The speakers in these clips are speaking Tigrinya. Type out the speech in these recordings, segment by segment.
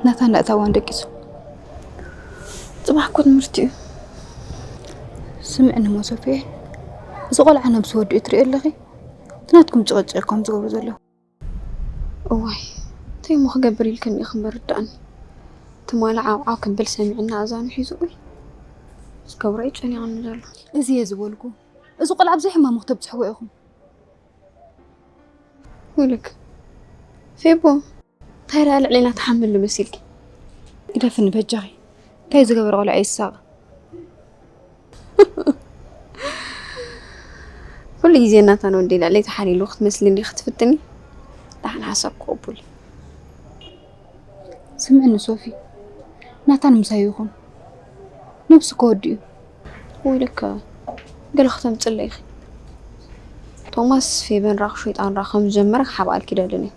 ናታን ኣእታዋን ደቂሱ። ጽባሕ እኮ ትምህርቲ እዩ። ስምዕኒ እሞ ሶፍየ፣ እዚ ቆልዓ ነብሲ ወዲኡ ትሪኦ ኣለኺ? እቲ ናትኩም ጭቕጭቕ እኮም ዝገብሩ ዘለዉ። እዋይ፣ እንታይ እሞ ክገብር ኢልክኒ ኢኺ እምበር ርድኣኒ። ትማሊ ዓው ዓው ክብል ሰሚዕና ኣእዛኑ ሒዙ፣ ኡይ፣ ዝገብሮ እዩ ጨኒቑኒ ዘሎ። እዚ እየ ዝበልኩ። እዚ ቆልዓ ብዙሕ ሕማም ክተብጽሕዎ ኢኹም። ውልክ ፌቦ፣ እንታይ ደኣ ልዕሌና ትሓምሉ መሲልኪ? ግደፍኒ በጃኺ። እንታይ ዝገበረ ቆልዓ ይሳቕ? ኩሉ ግዜ እናታን ወዲ ልዕለይ ተሓሊሉ ክትመስሊ እንዲኺ ትፍትኒ? ደሓን ሓሳብ ቅቡል እዩ። ስምዕኒ ሶፊ፣ ናታን ምሳይ ይኹን። ነብሱ ከወዲ እዩ። ወይ ልካ ገለ ክተምጽለይ ኢኺ። ቶማስ ፌበን ራኽ ሸይጣን ራኽ ከም ዝጀመረ ክሓብኣልኪ ይደልን እየ።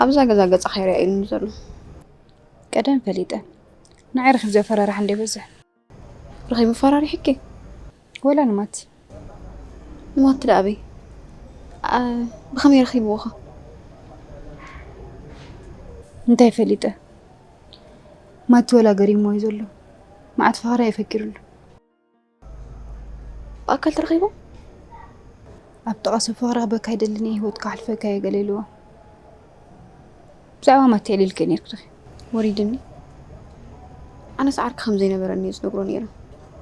ኣብዛ ገዛ ገጻ ከይርኣ ኢሉኒ ዘሎ። ቀደም ፈሊጠ። ንዓይ ረኺብ ዘፈራርሕ እንደ ይበዝሕ። ረኺቡ ፈራሪሕኪ? ወላ ንማቲ። ንማቲ ደኣ ኣበይ? ኣ-፣ ብኸመይ ረኺብዎ ኸ? እንታይ ፈሊጠ? ማቲ ወላ ገሪምዎ እዩ ዘሎ። መዓት ፍቕሪ ኣይፈኪሩሉ። ብኣካል ተረኺቦም? ኣብ ጥቓ ሰብ ፍቕሪ ክበካ ኣይደልን እየ፣ ህይወትካ ኣሕልፈካ እየ ገለ ኢልዎ። ብዛዕባ ማቲ የዕሊልክዮ ነይርኪ ዲኺ? ወሪድኒ። ኣነስ ዓርኪ ከም ዘይነበረኒ እየ ዝነግሮ ነይረ።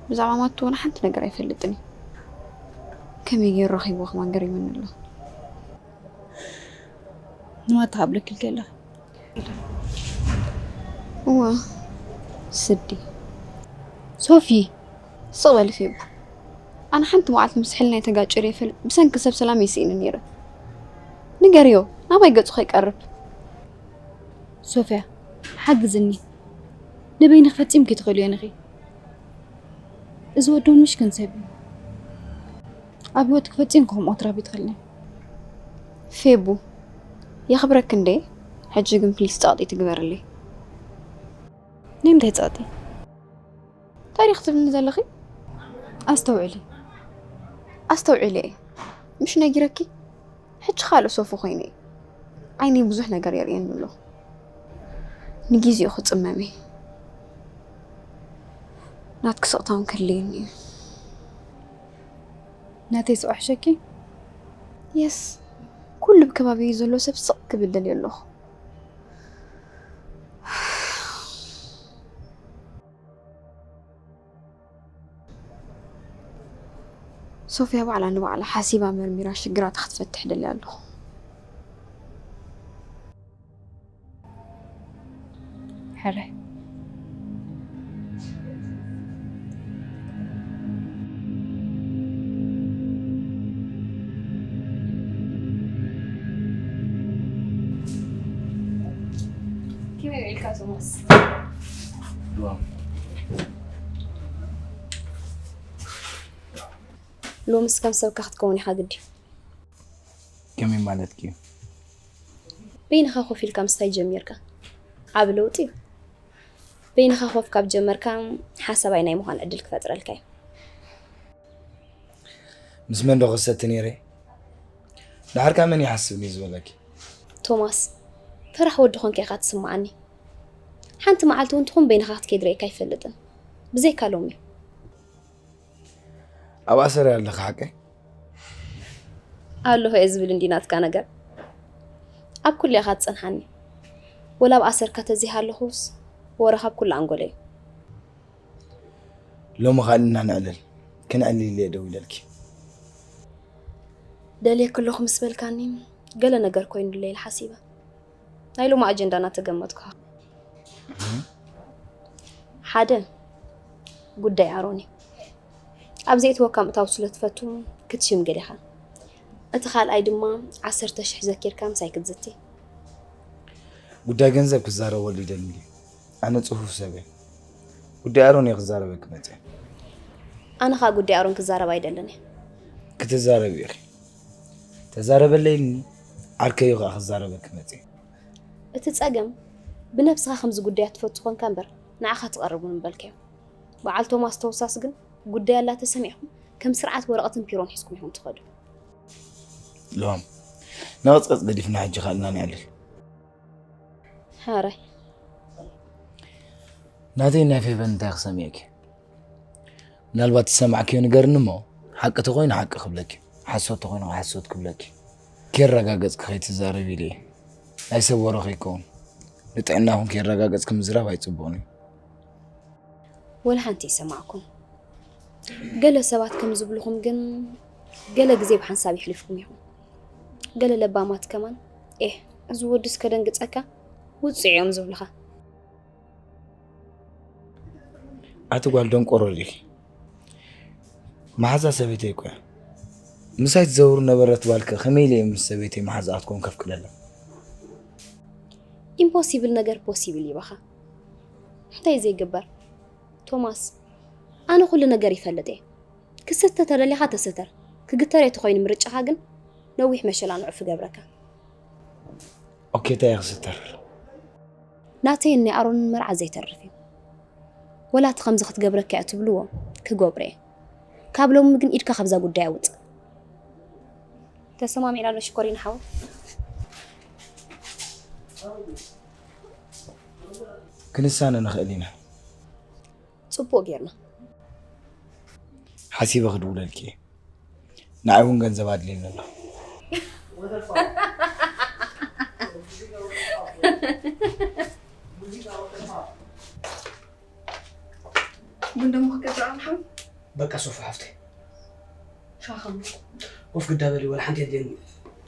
ብዛዕባ ማቲ ወላ ሓንቲ ነገር ኣይፈልጥን እየ። ከመይ ገይሩ ረኺብዎ ከማን ገሪሙኒ ኣሎ። ንማታ ክብለኪ ኢልኪ ኣለኺ። እዋ፣ ስዲ። ሶፊ። ስቕ በሊ ፌቡ። ኣነ ሓንቲ መዓልቲ ምስ ሕልናይ ተጋጭረ ይፈልጥ፣ ብሰንኪ ሰብ ሰላም ይስኢኒ ነይረ። ንገርዮ፣ ናባይ ገጹ ከይቀርብ። ሶፍያ፣ ሓግዝኒ። ንበይንኺ ፈጺምኪ ትኽእልዮ ኢኺ። እዚ ወዲ እውን ምሽክን ሰብ እዩ። ኣብ ህይወትኪ ፈጺምኪ ከምኡ ክትረኽቢ ትኽእልኒ። ፌቡ፣ የኽብረኪ እንዴ? ሕጂ ግን ፕሊስ ጸቕጢ ትግበርለይ። ናይ ምንታይ ጸቕጢ? እንታይ ዲኺ ትብልኒ ዘለኺ? ኣስተውዕሊ። ኣስተውዒለ እየ። ምሽ ነጊረኪ? ሕጂ ካልእ ሶፊ ኮይነ እየ። ዓይነይ ብዙሕ ነገር የርእየኒ ኣሎ። ንጊዜኡ ክጽመም እየ። ናትኪ ስቕታ እውን ክህልየኒ እዩ። ናተይ ስቕ ኣሕሸኪ? የስ። ኩሉ ብከባቢኡ ዘሎ ሰብ ስቕ ክብል ደልየ ኣለኹ። ሶፍያ ባዕላ ንባዕላ ሓሲባ መርሚራ ሽግራታ ክትፈትሕ ደልየ ኣለኹ። ሕራይ። ከመይ ውዒልካ ቶማስ? ዋው። ሎምስ ከም ሰብካ ክትከውን ኢኻ ግዲ። ከመይ ማለትኪ እዩ? በይንኻ ኮፍ ኢልካ ምስታይ ጀሚርካ። ዓቢ ለውጢ እዩ። በይንኻ ኮፍ ካብ ጀመርካ ሓሳባይ ናይ ምዃን ዕድል ክፈጥረልካ እዩ። ምስ መን ዶ ክሰቲ ነይረ? ደሓርካ መን ይሓስብኒ ዝበለኪ? ቶማስ፣ ፈራሕ ወዲ ኾንካ ኢኻ ትስምዓኒ። ሓንቲ መዓልቲ እውን ትኹን በይንኻ ክትከይድ ርእየካ ኣይፈልጥን። ብዘይካ ሎሚ። ኣብ ኣሰር ኣለኺ ሓቀይ? ኣለኹ እየ ዝብል እንዲ ናትካ ነገር። ኣብ ኩሉ ኢኻ ትጸንሓኒ። ወላ ኣብ ኣሰርካ ተዘይሃለኹስ ወረኻ ኣብ ኩሉ ኣንጎለይ እዩ። ሎሚ ኻልእና ነዕልል። ክነዕልል ኢለ ደው ኢለልኪ። ደልየኪ ኣለኹ ምስ በልካኒ ገለ ነገር ኮይኑለይ ኢለ ሓሲበ። ናይ ሎሚ ኣጀንዳና ተገመትኩ። ሓደ ጉዳይ ኣሮን እዩ። ኣብ ዘእትወካ ምእታው ስለ ትፈቱ ክትሽምግል ኢኻ። እቲ ካልኣይ ድማ ዓሰርተ ሽሕ ዘኪርካ ምሳይ ክትዝቲ። ጉዳይ ገንዘብ ክዛረበሉ ይደሊ እንድዩ። ኣነ ጽፉፍ ሰብ እየ። ጉዳይ ኣሮን እየ ክዛረበኪ መጽየ። ኣነ ኸኣ ጉዳይ ኣሮን ክዛረብ ኣይደልን እየ። ክትዛረቢ ኢኺ። ተዛረበለይ ኢልኒ፣ ዓርከይ እዩ ኸኣ ክዛረበኪ መጽየ። እቲ ጸገም ብነብስኻ ከምዚ ጉዳያት ትፈቱ ኾንካ እምበር ንዓኻ ትቐርብ እውን እምበልካዮ። በዓል ቶማስ ተውሳስ ግን ጉዳይ ኣላ ተሰሚዕኩም ከም ስርዓት ወረቐትን ፒሮን ሒዝኩም ኢኹም ትኸዱ። ሎም ንቐጽቀጽ ገዲፍና ሕጂ ካልእና ነዕልል። ሕራይ፣ ናተይ ናይ ፌቨን እንታይ ክሰምየኪ? ምናልባት ዝሰማዕክዮ ንገርኒ እሞ፣ ሓቂ ተኾይኑ ሓቂ ክብለኪ፣ ሓሶት ተኾይኑ ሓሶት ክብለኪ። ከየረጋገጽኪ ከይትዛረቢ ኢለ እየ። ናይ ሰብ ወረ ከይከውን። ንጥዕናኹም ከየረጋገጽኪ ምዝራብ ኣይጽቡቕን እዩ። ወላ ሓንቲ ይሰማዕኩም። ገለ ሰባት ከም ዝብልኹም ግን ገለ ግዜ ብሓንሳብ ይሕልፍኩም ኢኹም። ገለ ለባማት ከማን ኤህ፣ እዚ ወድስ ከደንግጸካ ውጽዕ እዮም ዝብልኻ። ኣቲ ጓል ደንቆሮ ዲኺ? መሓዛ ሰበይተይ እኮ እያ። ምሳይ ትዘውር ነበረት ባልከ ከመይ ኢለ እየ ምስ ሰበይተይ መሓዛ ክትከውን ከፍቅደላ? ኢምፖሲብል ነገር ፖሲብል ይበኻ። እንታይ ዘይግበር ቶማስ፣ ኣነ ኩሉ ነገር ይፈልጥ እየ። ክስተ ተደሊኻ ተስተር፣ ክግተር እየ ተኾይኑ ምርጫኻ ግን ነዊሕ መሸላ ንዑፍ ይገብረካ። ኦኬ፣ እንታይ እየ ክስተር? ናተይን ናይ ኣሮንን መርዓ ዘይተርፍ እዩ። ወላ እቲ ከምዚ ክትገብረካ እያ ትብልዎ ክገብሮ እየ። ካብ ሎሚ ግን ኢድካ ካብዛ ጉዳይ ኣውፅእ። ተሰማሚዕና ዶ ሽኮሪና ሓወይ? ክንሳነ ንኽእል ኢና። ፅቡቅ ጌርና። ሓሲበ ክድውለልኪ እየ። ንዓይ እውን ገንዘብ ኣድልየኒ ኣሎ። ቡን ደሞ ክገብር ኣምሓም በቃ ሶፊ ሓፍተይ ሻኸም ኮፍ ግዳ በሊ፣ ወላ ሓንቲ የድልየኒ።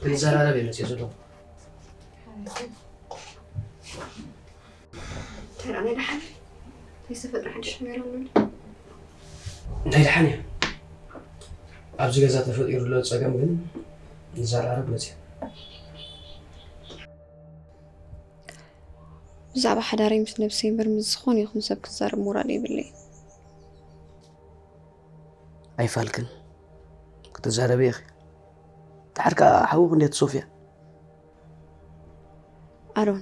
ክንዘራረብ እየ መፅየ ዘለኹ። ተራ ናይ ደሓን ተይተፈጥረ ሓድሽ ነገር ኣሎ። እንታይ ደሓን እያ? ኣብዚ ገዛ ተፈጢሩ ዘሎ ፀገም ግን ንዘራረብ መፅየ። ብዛዕባ ሓዳረይ ምስ ነብሰይ እምበር ምስ ዝኾነ ይኹን ሰብ ክዛረብ ሞራል የብለይ። ኣይፋልክን ክትዛረቢ ኢኺ። ድሓር ከዓ ሓዊ ክንደቲ ሶፍያ ኣሮን፣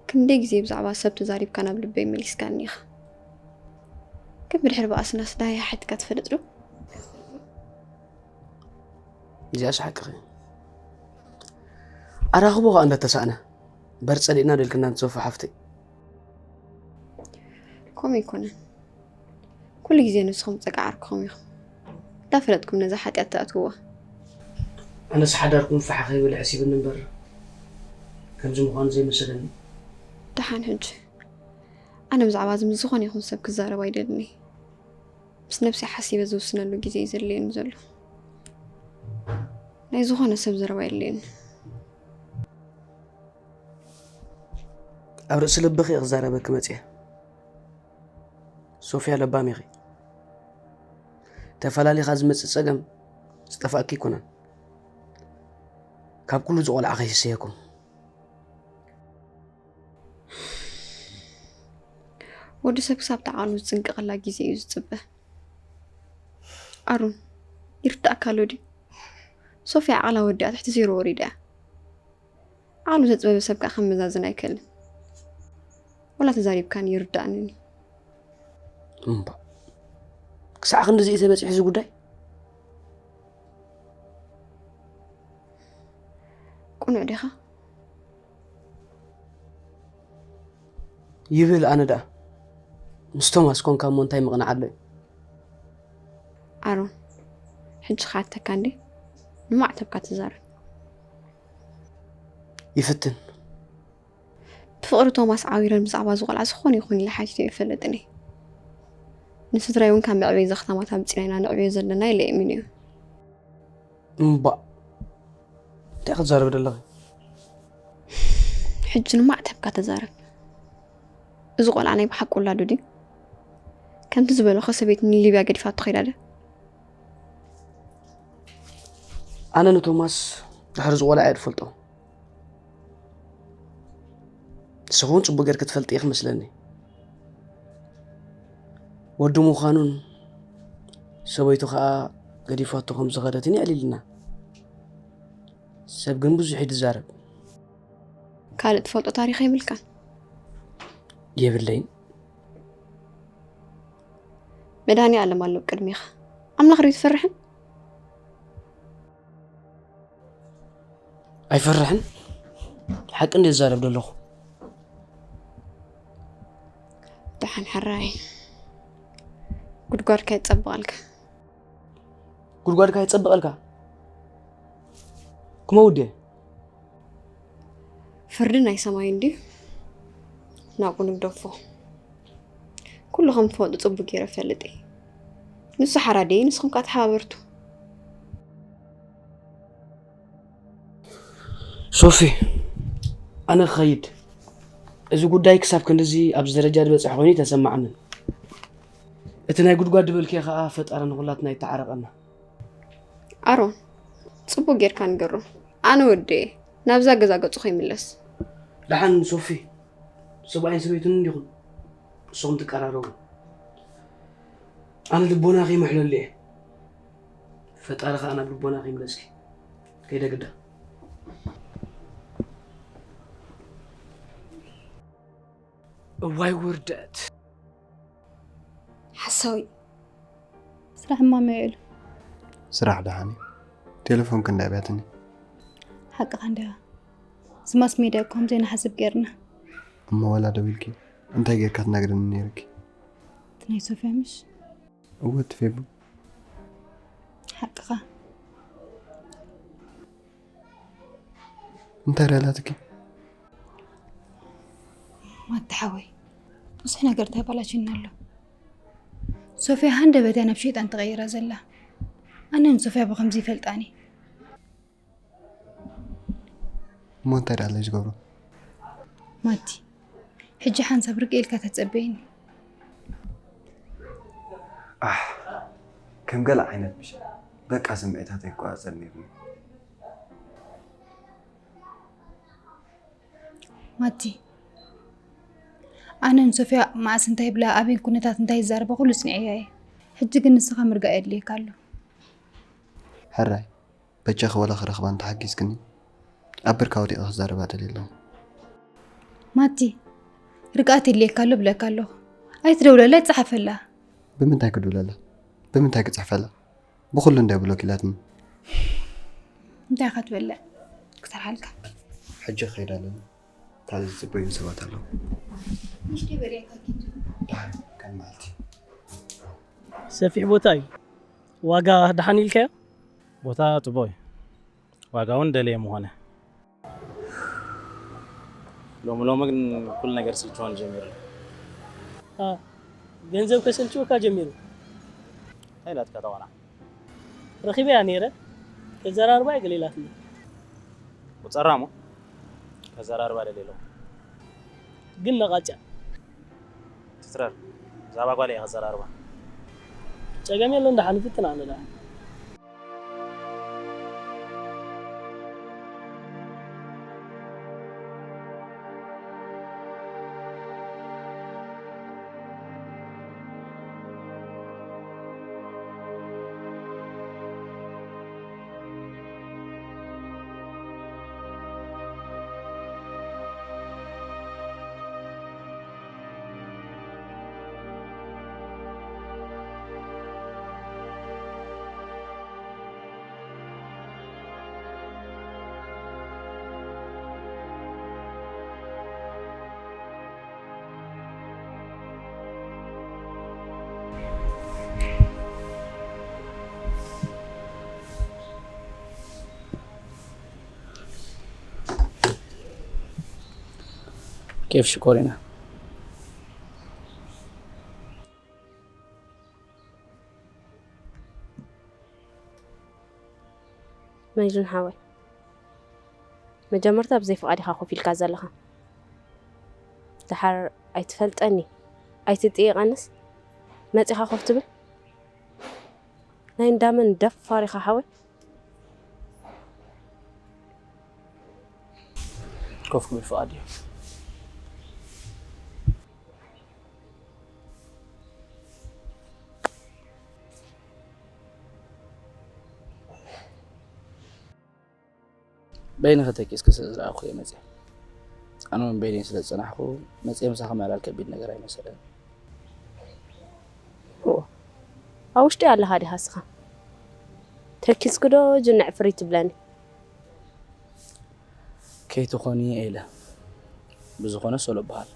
ክንደይ ግዜ ብዛዕባ ሰብ ተዛሪብካ ናብ ልበይ መሊስካኒ ኢኻ። ግን ብድሕሪ ባእስናስ ዳሃይ ሓቲትካ ትፈልጥ ዶ? እዚኣስ ሓቅኺ። ኣራኽቦ ከዓ እንዳተሳእነ በር ፀሊእና ደልክና ንትሰፉ ሓፍተይ። ከምኡ ኣይኮነን። ኩሉ ግዜ ንስኹም ፀጋ ዓርክኹም ኢኹም። እንዳፈለጥኩም ነዛ ሓጢኣት ትኣትውዋ። ኣነስ ሓዳርኩም ፋሕ ከይብል ሕሲብኒ እምበር ከምዚ ምዃኑ ዘይመሰለኒ። ደሓን ሕጂ ኣነ ብዛዕባ እዚ ምስ ዝኾነ ይኹን ሰብ ክዛረብ ኣይደልን እየ። ምስ ነብሰይ ሓሲበ ዝውስነሉ ግዜ እዩ ዘድልየኒ ዘሎ። ናይ ዝኾነ ሰብ ዘረባ የድልየኒ። ኣብ ርእሲ ልብኺ እየ ክዛረበኪ መፅየ። ሶፍያ ለባም ኢኺ። ተፈላሊኻ ዝመፅእ ፀገም ዝጠፋእኪ ኣይኮነን። ካብ ኩሉ ዝቆልዓ ከይስሰየኩም። ወዲ ሰብ ክሳብ ተዓኑ ዝፅንቀቐላ ግዜ እዩ ዝፅበ። ኣሩን ይርዳእካ ኣሎ ድዩ? ሶፍያ ዓቕላ ወዲኣ ትሕቲ ዜሮ ወሪዳ እያ። ዓቕሉ ዘፅበበ ሰብ ከዓ ከመዛዝን ኣይክእልን። ወላ ተዛሪብካኒ ይርዳእንን እዩ። እምባ ክሳዕ ክንድዚ እዩ ተበፂሑ እዚ ጉዳይ? ቁኑዕ ዲኻ? ይብል ኣነ ደኣ ምስ ቶማስ ኮንካ እሞ እንታይ ምቕናዕ ኣሎ እዩ? ኣሮን ሕጂ ክሓተካ እንዴ ንማዕተብካ ትዛረብ። ይፍትን። ብፍቕሪ ቶማስ ዓዊረን ብዛዕባ ዝቆልዓ ዝኾነ ይኹን ኢለ ሓቲተ ይፈልጥን እየ። ንስድራይ እውን ካብ መዕበይ እዛ ከተማ ኣምፂና ኢና ነዕብዮ ዘለና ኢለ እምንዮ። እምባእ እንታይ ክትዛረቢ ደለኺ? ሕጂ ንማዕተብካ ተዛረብ። እዚ ቆልዓ ናይ ብሓቂ ውላዱ ድዩ? ከምቲ ዝበለኸ ሰበይቲ ንሊብያ ገዲፋቶ ከይዳ ዶ? ኣነ ንቶማስ ድሕሪ ዝቆልዓ እየ ዝፈልጦ። ንስኺ እውን ፅቡቅ ጌርኪ ትፈልጢ ኢኺ መስለኒ። ወዲ ምዃኑን ሰበይቱ ከዓ ገዲፋቶ ከም ዝኸደትን የዕሊልና። ሰብ ግን ብዙሕ እዩ ዝዛረብ። ካልእ ትፈልጦ ታሪኽ የብልካን? የብለይን። መድሃኒ ኣለም ኣሎ ቅድሚኻ። ኣምላኽ ዶ ትፈርሕን? ኣይፈርሕን። ሓቂ እንደ ዝዛረብ ዘለኹ። ሕራይ፣ ጉድጓድካ ይጸብቐልካ። ጉድጓድካ ይጸብቐልካ? ክመውት ድየ? ፍርዲ ናይ ሰማይ እንድዩ፣ ናብኡ ንግደፎ። ኩሉ ከም ትፈልጡ ጽቡቅ ገይረ እፈልጥ እየ። ንሱ ሓራዲ እዩ፣ ንስኹም ከኣ ተሓባበርቱ። ሶፊ፣ ኣነ ክኸይድ። እዚ ጉዳይ ክሳብ ክንድዚ ኣብዚ ደረጃ ዝበጽሐ ኮይኑ ኣይተሰማዓንን። እቲ ናይ ጉድጓድ ድበልክዮ ከኣ ፈጣሪ ንኹላትና ይተዓረቐና። ኣሮን፣ ጽቡቅ ጌርካ ንገሮ። ኣነ ወዲ እየ። ናብዛ ገዛ ገጹ ከይምለስ። ደሓን ሶፊ፣ ሰብኣይን ሰበይቱን እንዲኹም። ንስኹም ትቀራረቡ። ኣነ ልቦናኺ ይምሕለሉ እየ። ፈጣሪ ኸኣ ናብ ልቦናኺ ይምለስኪ። ከይደ ግዳ። እዋይ ውርደት። ሓሳዊ። ስራሕ እማ መይሉ። ስራሕ ደሓን እዩ። ቴሌፎን ክንዳ ኣብያትኒ። ሓቅኻ እንዲኻ። እዚ ማስ ሜድያ እኮ ከም ዘይንሓስብ ጌርና። እሞ ዋላ ደዊልኪ እንታይ ጌርካ ትነግርኒ ነይርኪ? እቲ ናይ ሶፍያ ምሽ? እወ፣ እቲ ፌቡ። ሓቅኻ። እንታይ ደላትኪ? ማቲ ሓወይ፣ ብዙሕ ነገር ተባላሽና ኣሎ። ሶፍያ ሃንደበት እያ ናብ ሸይጣን ተቐይራ ዘላ። ኣነ ንሶፍያ ብኸምዚ ይፈልጣኒ። እሞ እንታይ ደኣ ኣለይ ዝገብሮ? ማቲ፣ ሕጂ ሓንሳብ ርግእ ኢልካ ተጸበየኒ። ኣሕ፣ ከም ገለ ዓይነት ምሽ፣ በቃ ስምዒታተይ ይቆጻጸር ነይሩኒ። ማቲ፣ ኣነ ንሶፍያ መዓስ እንታይ ይብላ፣ ኣበይን ኩነታት እንታይ ይዛረባ ኩሉ ጽኒዐያ እየ። ሕጂ ግን ንስኻ ምርጋእ የድልየካ ኣሎ። ሕራይ፣ በጃኺ ወላ ክረኽባ እንተሓጊዝክኒ፣ ኣብ ብርካ ወዲቐ ክዛረባ ደልየ ኣለኹ። ማቲ፣ ርግኣት የድልየካ ኣሎ ብለካ ኣለኹ። ኣይትደውለላ፣ ኣይትጽሓፈላ። ብምንታይ ክድውለላ? ብምንታይ ክጽሕፈላ? ብኹሉ እንድያ ብሎክ ኢላትኒ። እንታይ ኢኻ ትበልዕ? ክሰርሓልካ። ሕጂ ክኸይድ ኣለኒ። ካልእ ዝጽበዩኒ ሰባት ኣለዉ። ምሽ ደይ በልዕካ ኪድ። ደሓን፣ ካልእ መዓልቲ። ሰፊሕ ቦታ እዩ። ዋጋ ደሓን ኢልካዮ? ቦታ ጽቡቕ እዩ። ዋጋ እውን ደልየ ምኾነ። ሎሚ ሎሚ ግን ኩሉ ነገር ስልችወኒ ጀሚሩ። አ፣ ገንዘብ ከሰልችወካ ጀሚሩ? እንታይ ኢላትካ ተኾና? ረኺበያ ነይረ፣ ከዘራርባ እየ ገለ ኢላትኒ። ቁጸራ እሞ ከዘራርባ ደልየ ኣለኹ። ግን ነቓጫ። ትትረር፣ ብዛዕባ ጓል እየ ከዘራርባ። ጸገም የለን፣ ደሓን ንፍትን ኣነ ደኣ። ኬፍ ሽኮሪና። መጅኑን ሓወይ፣ መጀመርታ ብዘይ ፍቓድ ኢኻ ኮፍ ኢልካ ዘለኻ። ደሓር ኣይትፈልጠኒ ኣይትጥይቐንስ መጺኻ ኮፍ ትብል? ናይ እንዳመን ደፋር ኢኻ ሓወይ? ኮፍ ክብል ፍቓድ እዩ። በይንኺ ተኪእስኪ ስለ ዝረኣኹ እየ መፅየ። ኣነ እውን በይነይ ስለ ዝፀናሕኩ መፅየ ምሳኺ ምዕላል ከቢድ ነገር ኣይመሰለንን። እዎ፣ ኣብ ውሽጢ ኣለኻ ዲኻ እስኻ? ተኪስኪ ዶ ጅንዕ ፍርይ ትብለኒ? ከይትኾኒ እየ ኢለ። ብዝኾነ ሶሎ እበሃል።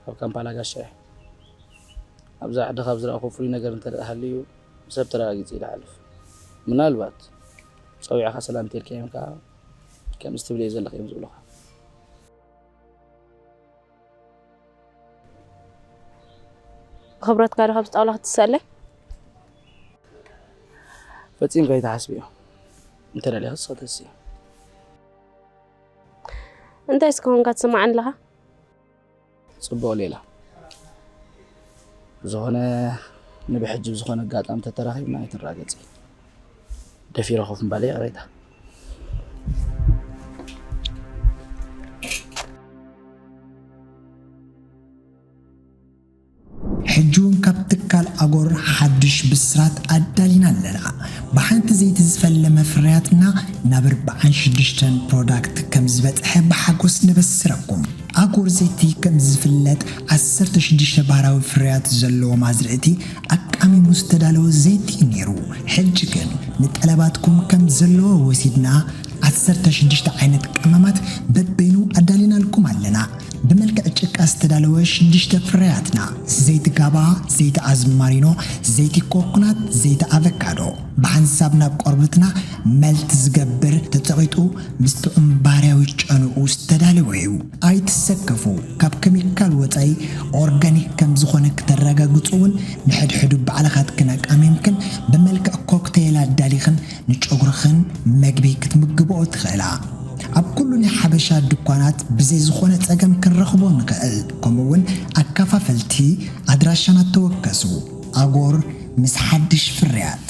ኣብ ካምፓላ ጋሻ እየ። ኣብዛ ዓዲ ካብ ዝረኣኹ ፍሉይ ነገር እንተ ደኣ ሃልዩ፣ ብሰብ ተረጋጊጹ እዩ ዝሓልፍ። ምናልባት ጸዊዕኻ ሰላም እንተልካዮም ከኣ፣ ከምዚ ትብል እየ ዘለኺ እዮም ዝብሉኻ። ብኽብረትካ ዶ ካብዚ ጣውላ ክትስእለይ? ፈጺምካ ኣይትሓስብዮ። እንተ ደሊኻ ንስኺ ተስኢ። እንታይ እስከ ኾንካ ትስምዓኒ ኣለኻ? ጽቡቕ ሌላ። ብዝኾነ ንብሕጂ ብዝኾነ ኣጋጣሚ ተተራኺብና ኣይትራገጺ። ደፊረ ኮፍ ምባለይ ይቕሬታ። ሕጂ እውን ካብ ትካል ኣጎር ሓድሽ ብስራት ኣዳሊና ኣለና። ብሓንቲ ዘይቲ ዝፈለመ ፍርያትና ናብ ኣርብዓን ሽዱሽተን ፕሮዳክት ከም ዝበጽሐ ብሓጎስ ነበስረኩም። ኣጎር ዘይቲ ከም ዝፍለጥ ዓሰርተ ሽዱሽተ ባህራዊ ፍርያት ዘለዎም ኣዝርእቲ ኣቃሚሙ ዝተዳለወ ዘይቲ እዩ ነይሩ። ሕጂ ግን ንጠለባትኩም ከም ዘለዎ ወሲድና ዓሰርተ ሽዱሽተ ዓይነት ቀመማት በበይኑ ኣዳሊናልኩም ኣለና። ብመልክዕ ጭቃ ዝተዳለወ ሽዱሽተ ፍርያትና፣ ዘይቲ ጋባ፣ ዘይቲ ኣዝማሪኖ፣ ዘይቲ ኮኮናት፣ ዘይቲ ኣቨካዶ፣ ብሓንሳብ ናብ ቆርበትና መልት ዝገብር፣ ተጸቒጡ ምስ ጥዑም ባህርያዊ ጨንኡ ዝተዳለወ እዩ። ኣይትሰከፉ፣ ካብ ኬሚካል ወጻኢ ኦርጋኒክ ከም ዝኾነ ክተረጋግጹ እውን ንሕድሕዱ ባዕልኻትክን ኣቃሚምክን ብመልክዕ ኮክቴል ኣዳሊኽን ንጨጉርኽን መግቢ ክትምግብኦ ትኽእላ። ኣብ ኩሉ ናይ ሓበሻ ድኳናት ብዘይ ዝኾነ ጸገም ክንረኽቦ ንኽእል። ከምኡ እውን ኣከፋፈልቲ ኣድራሻና ተወከሱ። ኣጎር ምስ ሓድሽ ፍርያት።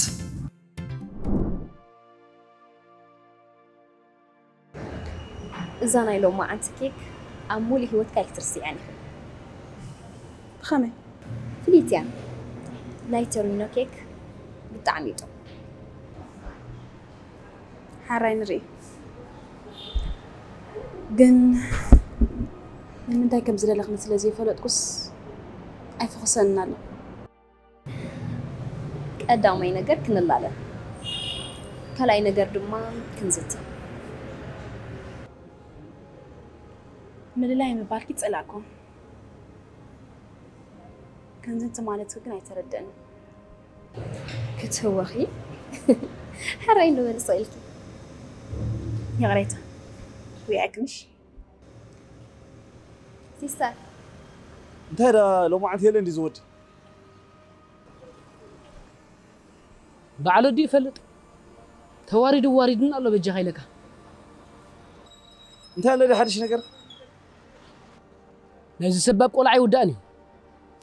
እዛ ናይ ሎማዓንቲ ኬክ ኣብ ሙሉእ ሂወትካ ኣይክትርስዕያን ኢኺ። ብኸመይ? ፍልይቲ እያ። ናይ ቶርኒኖ ኬክ ብጣዕሚ እዩ ጥዑም። ሓራይ ንርኢ። ግን ንምንታይ ከም ዝደለኽኒ ስለ ዘይፈለጥኩስ ኣይፈኹሰንን ኣሎ። ቀዳማይ ነገር ክንላለ፣ ካልኣይ ነገር ድማ ክንዝቲ። ምልላይ ምባልኪ ጸላእኩ። ክንዝቲ ማለትኪ ግን ኣይተረደእንን። ክትህወኺ ሕራይ ንበል ስቕ ኢልኪ። ይቕሬታ። ሪኣክንሽ ሲስተር። እንታይ ዳ ሎማዓንቲ የለ እንዲ ዝወዲ በዓል ወዲ ይፈልጥ ተዋሪዱ ዋሪድና ኣሎ በጃኻ ኢለካ። እንታይ ኣሎ ዳ ሓድሽ ነገር? ናይዚ ሰባብ ቆልዓ ይውዳእን እዩ።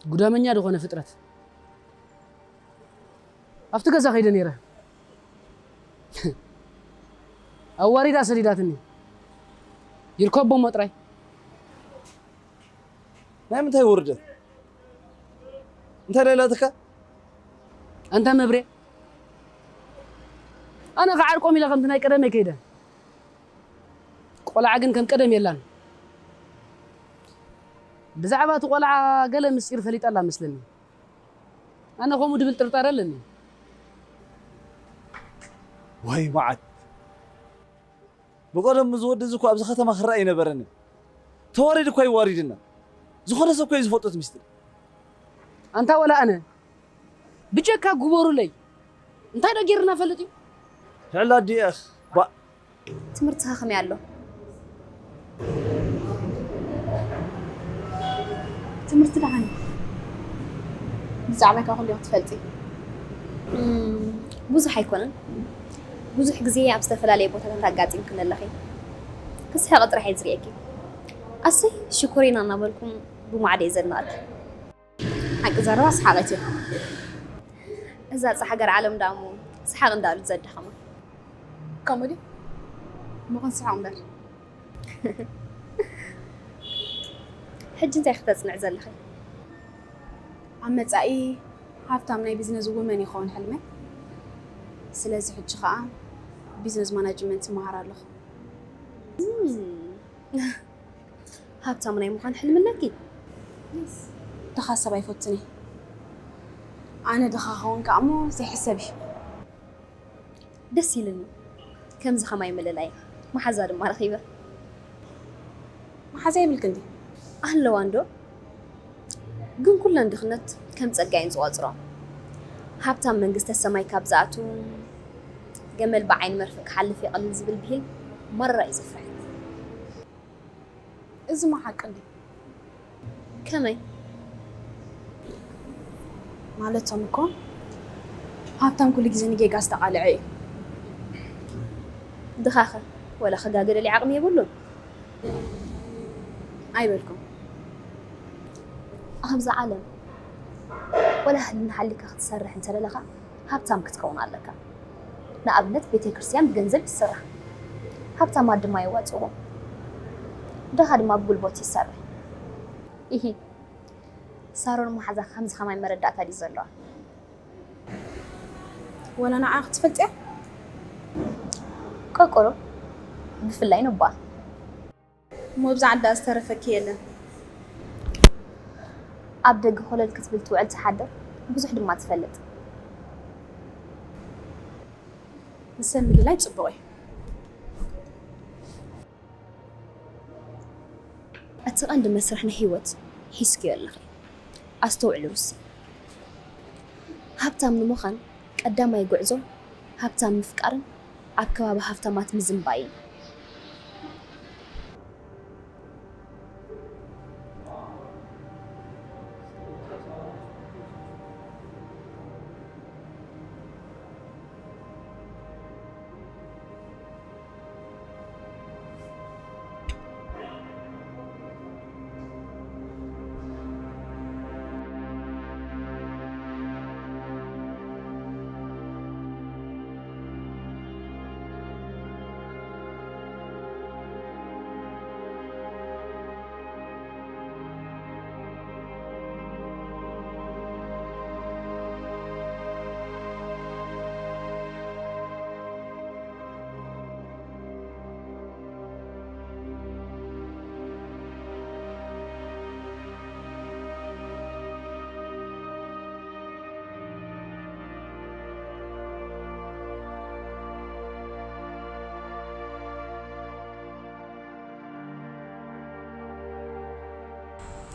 ጉዳመኛ ዝኾነ ፍጥረት። ኣብቲ ገዛ ከይደ ነይረ። ኣዋሪዳ ሰዲዳትኒ። ይርከቦ እሞ ጥራይ። ናይ ምንታይ ውርደት? እንታይ ዳ ኢላትካ? ኣንታ መብሬ፣ ኣነ ክዓርቆም ኢለ ከምቲ ናይ ቀደመይ ከይደ። ቆልዓ ግን ከም ቀደም የላን። ብዛዕባ እቲ ቆልዓ ገለ ምስጢር ፈሊጣ ኣላ መስለኒ። ኣነ ከምኡ ድብል ጥርጣረ ኣለኒ። ወይ መዓት! ብቐደም እዚ ወዲ እዚ እኮ ኣብዚ ከተማ ክረኣ ኣይነበረንን። ተዋሪዱ እኳ ይዋሪድና። ዝኾነ ሰብ እኳ እዩ ዝፈልጦ እቲ ምስጢር። ኣንታ ወላ ኣነ ብጀካ ግበሩለይ እንታይ ዶ ጌርና ፈልጥ እዩ? ልዕሊ ኣዲኤኽ ባእ! ትምህርትኻ ከመይ ኣሎ? ትምህርቲ ደሓን ብዛዕባካ ኩሉ ክትፈልጢ። እም፣ ብዙሕ ኣይኮነን። ብዙሕ ግዜ ኣብ ዝተፈላለየ ቦታታት ኣጋጢምክኒ ኣለኺ። ክስሕቂ ጥራሕ እየ ዝርእየኪ። ኣሰይ ሽኮሪና እናበልኩም ብማዕዶ እየ ዘድንቐኪ። ሓቂ ዘረባ ሰሓቒት እያ። እዛ ጻሕገር ዓለም ደኣ እሞ ሰሓቕ እንዳበለት ዘዳኸማ። ከምኡ ድዩ? እሞ ክንስሕቕ እምበር። ሕጂ እንታይ ክተጽንዕ ዘለኺ? ኣብ መጻኢ ሃብታም ናይ ቢዝነስ ውመን ይኸውን ሕልመይ። ስለዚ ሕጂ ኸኣ ቢዝነስ ማናጅመንት ይመሃር ኣለኹ። ሃብታም ናይ ምዃን ሕልሚ ኣለኪ? ድኻ ሰብ ኣይፈቱን እየ። ኣነ ድኻ ክኸውን ከኣ እሞ ዘይሕሰብ እዩ። ደስ ኢልኒ ከምዚ ኸማይ ምልላይ። መሓዛ ድማ ረኺበ። መሓዛ የብልክን ድዩ? ኣለዋ እንዶ። ግን ኩለን ድኽነት ከም ጸጋ እየን ዝቖጽሮ። ሃብታም መንግስተ ሰማይ ካብ ዝኣቱ፣ ገመል ብዓይኒ መርፍእ ክሓልፍ ይቐልል ዝብል ብሂል መራ እዩ ዘፍርሐኒ። እዚ ማ ሓቂ እንዲ? ከመይ? ማለቶም እኮ ሃብታም ኩሉ ግዜ ንጌጋ ዝተቓልዐ እዩ። ድኻኸ ወላ ክጋገ ደልዩ ዓቕሚ የብሉን። ኣይበልኩም። ኣብዚ ዓለም ወላ ህልና ሓሊካ ክትሰርሕ እንተደለኻ ሃብታም ክትከውን ኣለካ። ንኣብነት ቤተ ክርስቲያን ብገንዘብ ይስራሕ፣ ሃብታማት ድማ የዋፅእዎ። ድኻ ድማ ብጉልበቱ ይሰርሕ። ኢሂ፣ ሳሮን መሓዛ ከምዚ ከማይ መረዳእታ ድዩ ዘለዋ? ወላ ንዓ ክትፈልጥያ? ቆቆሮ፣ ብፍላይ ንባ። እሞ ብዛ ዓዳ ዝተረፈኪ የለን። ኣብ ደገ ኮለል ክትብል ትውዕል ትሓድር፣ ብዙሕ ድማ ትፈልጥ። ንሰብ ምልላይ ጽቡቕ እዩ። እቲ ቀንዲ መስርሕ ናይ ህይወት ሒዝክዮ ኣለኺ። ኣስተውዕሊ ሩሲ። ሃብታም ንምዃን ቀዳማይ ጉዕዞ ሃብታም ምፍቃርን ኣብ ከባቢ ሃብታማት ምዝንባይን።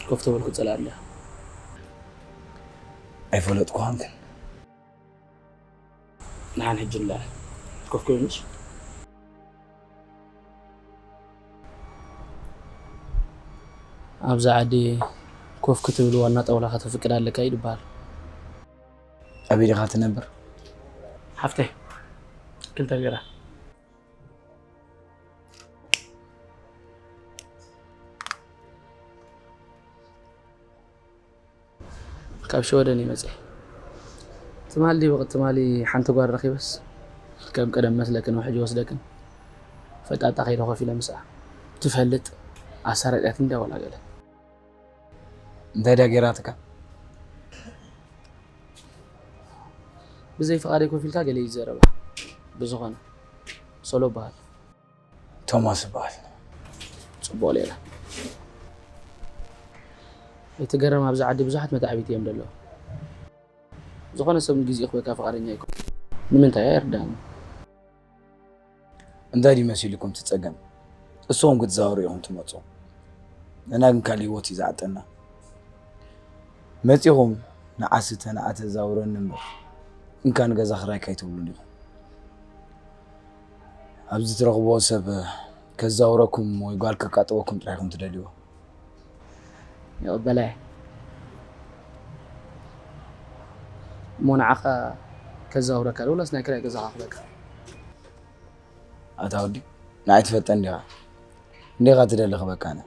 ኮፍ ተበልኩ ጸላለ። ኣይፈለጥኩኻን ግን። ንሓን ሕጂ ንለዓል። ኮፍ ክብል ምሽ? ኣብዚ ዓዲ ኮፍ ክትብል ዋና ጣውላ ከተፍቅድ ኣለካ እዩ ዝበሃል። ኣበይ ዲኻ ትነብር? ሓፍተይ፣ ክልተ ቢራ። ካብ ሽወደን ይመጽእ። ትማሊ ድዩ ብቅ-፣ ትማሊ ሓንቲ ጓል ረኺበስ፣ ከም ቀደም መስለክን ውሕጅ ወስደክን፣ ፈጣጣ ከይደ ኮፍ ኢለ ምስኣ። ትፈልጥ፣ ኣሳረጥያት እንድያ ዋላ ገለ። እንታይ ድያ ገይራትካ? ብዘይ ፍቓደይ ኮፍ ኢልካ ገለ እዩ ዘረባ። ብዝኾነ፣ ሶሎ በሃል። ቶማስ ይበሃል። ጽቡቕ ሌላ። ኣይትገረም፣ ኣብዚ ዓዲ ብዙሓት መታዕቢት እዮም ዘለዉ። ዝኾነ ሰብ ንግዜኡ ክበካ ፍቓደኛ ኣይኮን። ንምንታይ ኣይርዳእን። እንታይ ድዩ መሲሉኩም እቲ ጸገም? እስኹም ክትዛወሩ ኢኹም ትመጹ። ንሕና ግን ካልእ ህይወት እዩ ዝዓጠና። መጺኹም ንዓስተ ንኣተ ዛውረኒ እምበር፣ እንካ ንገዛ ክራይካ ኣይትብሉን ኢኹም። ኣብዚ ትረኽብዎ ሰብ ከዛውረኩም ወይ ጓል ከቃጥወኩም ጥራሕ ኢኹም ትደልይዎ። ይቕበለ። እሞ ንዓኻ ከዛውረካ ዶ ወላስ ናይ ክራይ ገዛኻ ክበካ? ኣታ ወዲ፣ ንዓይ ትፈልጠኒ ዲኻ? እንዴኻ ትደሊ ክበካ ኣነ?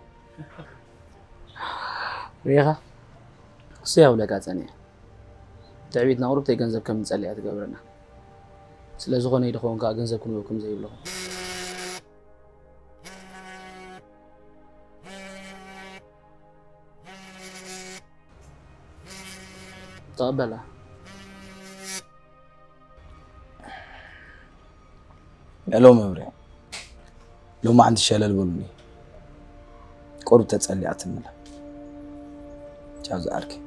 ሪኢኻ? እሱ ያው ለቃ ጸኒሐ። ትዕቢትና ቁሩብ ተይ ገንዘብ ከም ንጸልእ እያ ትገብረና። ስለ ዝኾነ እዩ ድኸውን ከኣ ገንዘብ ክንህበኩም ዘይብለኹም። ተቐበላ። ሄሎ መብርያ፣ ሎማዓንቲ ሸለል በሉኒ። ቁሩብ ተጸሊኣትኒ ኣላ። ቻው ዝዓርከይ።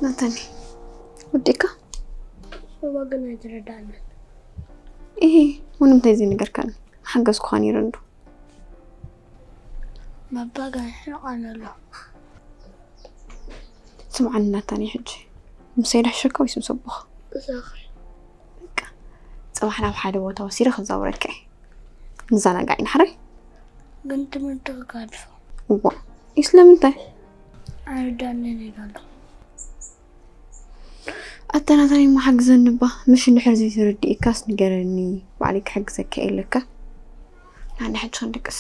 ኣተኒ ወዲካ እባ ግን ኣይትረዳእንን። እሂ፣ እውን እንታይ ዘይነገርካኒ? ሓገዝኩኻ ነይረ እንዶ። ባባ ግን ይሕርቐኒ ኣሎ። ስምዓኒ ናታኒ፣ ሕጂ ምሰይ ልሕሸካ ወይስ ምስ ኣቦኻ? ምሳኺ። በቃ፣ ጽባሕ ናብ ሓደ ቦታ ወሲደ ክዛውረካ እየ። ንዘናጋዕ ኢና ሕራይ። ግን ትምህርቲ ክጋድፎ። እዋ፣ ስለምንታይ? ኣይርዳእንን ኢሉ ኣሎ። ኣተናታኒ እሞ ሓግዘኒ እባ። ምሽ እንድሕር ዘይተረዲእካስ ንገረኒ፣ ባዕለይ ክሕግዘካ እየ ኣለካ። ንዓና ሕጂ ክንድቅስ።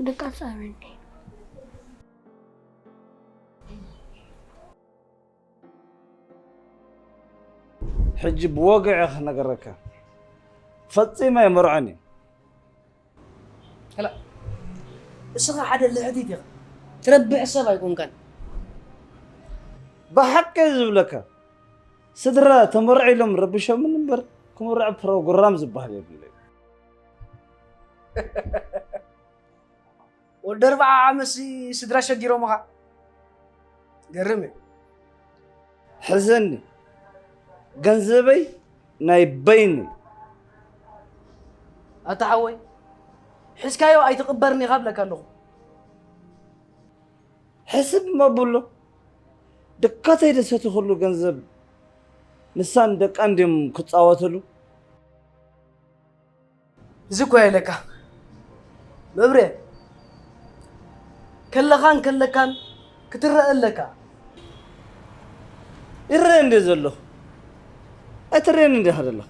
ድቃስ ኣበኒ። ሕጂ ብወግዒ ክነገረካ፣ ፈጺመ ኣይመርዖን እየ። ከላ፣ እስኻ ሓደ ልሕቲት ኢኻ። ትረብሕ ሰብ ኣይኮንካን። ብሓቂ ዝብለካ፣ ስድራ ተመርዒሎም ረቢሾምን እምበር ክምርዖ ፕሮግራም ዝበሃል የብለይ። ወዲ ኣርብዓ ዓመትሲ ስድራ ሸጊሮምኻ። ገርም እዩ። ሕዘኒ፣ ገንዘበይ ናይ በይነይ። ኣታ ሓወይ፣ ሒዝካዮ ኣይትቕበርን ኢኻ እብለካ ኣለኹ። ሕስብ እሞ ኣብሎ፣ ደካተይ ዝሰተኹሉ ገንዘብ ንሳን ደቃን ድዮም ክጻወትሉ? እዚ እኮ እያ ኢለካ መብሬ፣ ከለኻን ከለካን ክትረአ ኣለካ። ይረአ እንደ ዘለኹ ኣይትረአን እንዲኻ ዘለኻ።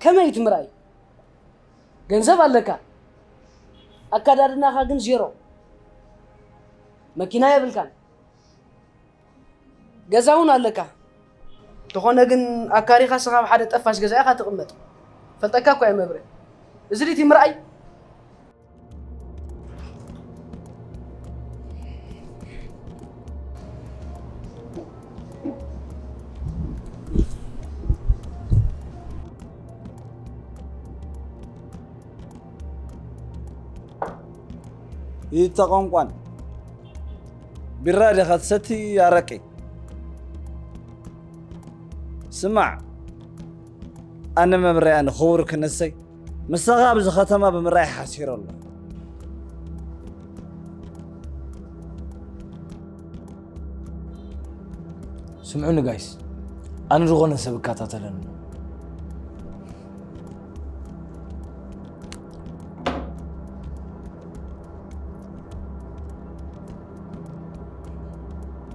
ከመይ እቲ ምርኣይ? ገንዘብ ኣለካ፣ ኣካዳድናኻ ግን ዜሮ። መኪና የብልካን፣ ገዛ እውን ኣለካ። እንተኾነ ግን ኣካሪኻ ስኻ ኣብ ሓደ ጠፋሽ ገዛ ኢኻ ትቕመጥ። ፈልጠካ እኳ እየ መብሬ። እዚ ድዩ እቲ ምርኣይ? ይተቐንቋን ቢራ ዲኻ ትሰቲ ኣረቂ? ስማዕ፣ ኣነ መብሬ ኣነ ክቡር ክንሰይ ምሳኻ ኣብዚ ከተማ ብምርኣይ ሓሲረ ኣለኹ። ስምዑኒ ጋይስ፣ ኣነ ዝኾነ ሰብ እከታተለኒ።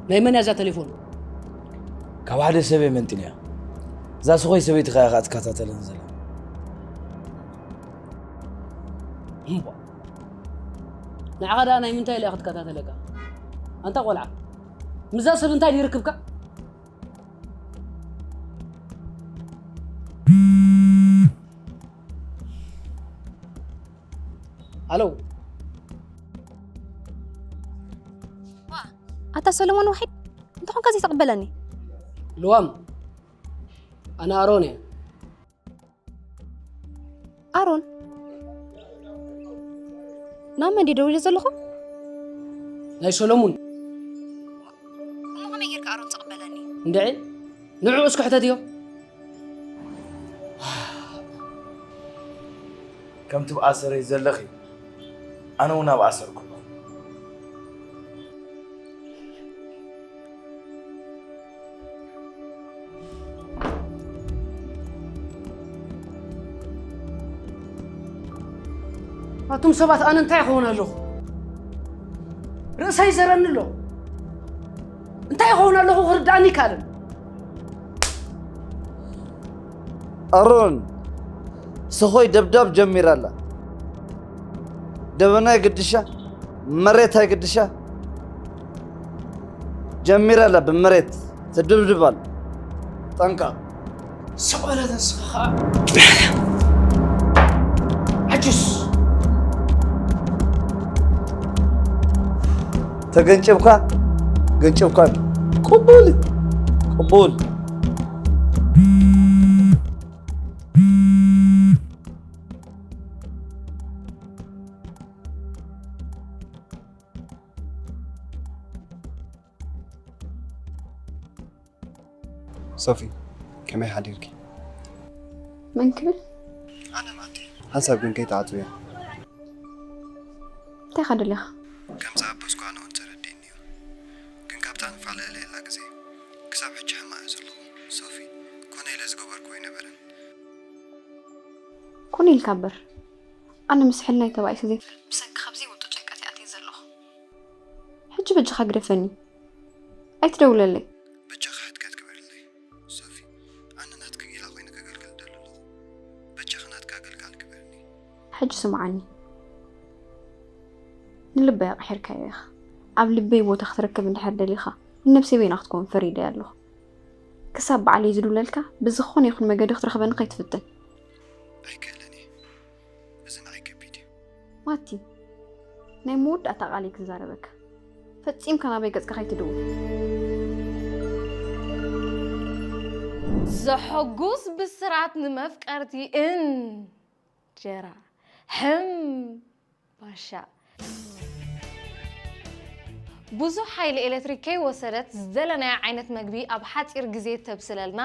ናይ መን እያ እዛ ቴሌፎን? ካብ ሓደ ሰብ እየ መንጢለያ። እዛ ስኾይ ሰበይቲ ኸያ ኸዓ ትከታተለን ዘላ። እምቧ፣ ንዓኻ ደኣ ናይ ምንታይ ኢላ ክትከታተለካ? ኣንታ ቆልዓ፣ ምዛ ሰብ እንታይ ድዩ ርክብካ? ኣለው። ኣታ ሰሎሞን ዋሒድ እንተኾንካ ዘይተቕበለኒ። ልዋም፣ ኣነ ኣሮን እየ። ኣሮን፣ ናብ መን ድየ ደዊለ ዘለኹ? ናይ ሰሎሙን። እሞ ከመይ ጌርካ ኣሮን ትቕበለኒ? እንድዒ፣ ንዕኡ እስኪ ሕተትዮ። ከምቲ ብኣሰረይ ዘለኺ ኣነ እውን ኣብ ኣሰርኩ ኣለኹ። ኣቱም ሰባት ኣነ እንታይ ይኸውን ኣለኹ? ርእሰይ ዘረኒ ኣሎ። እንታይ ይኸውን ኣለኹ ክርዳእኒ ይከኣልን። ኣሮን ሰኾይ ደብዳብ ጀሚራ ኣላ። ደበና ይግድሻ፣ መሬት ኣይግድሻ። ጀሚራ ኣላ ብመሬት ትድብድብ ኣላ። ጠንቀቕ። ሰቆለ ተስፋ ኸዓ ዓጁስ። ተገንጨብካ ገንጨብካ። ቅቡል ቅቡል። ሶፊ፣ ከመይ ሓዲርኪ? መን ክብል? ኣነ ማቲ። ሓንሳብ ግን ከይትዓጽውያ። እንታይ ኢኻ ደሊኻ? ከም ዝኣበስኩ ኣነ እውን ተረዲእኒ እዩ። ግን ካብታ ንፋለለየላ ግዜ ክሳብ ሕጂ ሕማቕ እየ ዘለኹ። ሶፊ፣ ኮነ ኢለ ዝገበርኩ ኣይነበረን። ኮነ ኢልካ እምበር ኣነ ምስ ሕልናይ ተባኢሰ ዘይፈልጥ ብሰንኪ ካብዚ ውጡ ጨቀት እየ ኣትየ ዘለኹ። ሕጂ በጃኻ ግደፈኒ። ኣይትደውለለይ። በጃኻ ሕትከት ግበርለይ ሶፊ። ኣነ ናትኪ ጊላ ኮይነ ከገልግል ደሊ ኣለኹ። በጃኺ ናትኪ ኣገልጋሊ ግበርኒ። ሕጂ ስምዓኒ። ንልበይ ኣቕሒርካዮ ኢኻ። ኣብ ልበይ ቦታ ክትረክብ እንድሕር ደሊኻ ንነብሰይ በይና ክትከውን ፈሪደያ ኣለኹ። ክሳብ ባዕለይ ዝድውለልካ ብዝኾነ ይኹን መገዲ ክትረኽበኒ ከይትፍትን። ኣይክእልን እየ። እዚ ንዓይ ከቢድ እዩ። ማቲ፣ ናይ መወዳእታ ቃለይ ክዛረበካ። ፈጺምካ ናበይ ገጽካ ከይትድውል። ዘሐጉስ ብስራት ንመፍቀርቲ እንጀራ ሕምባሻ። ብዙሕ ሓይሊ ኤሌክትሪክ ከይወሰደት ዝደለናዮ ዓይነት መግቢ ኣብ ሓፂር ግዜ ተብስለልና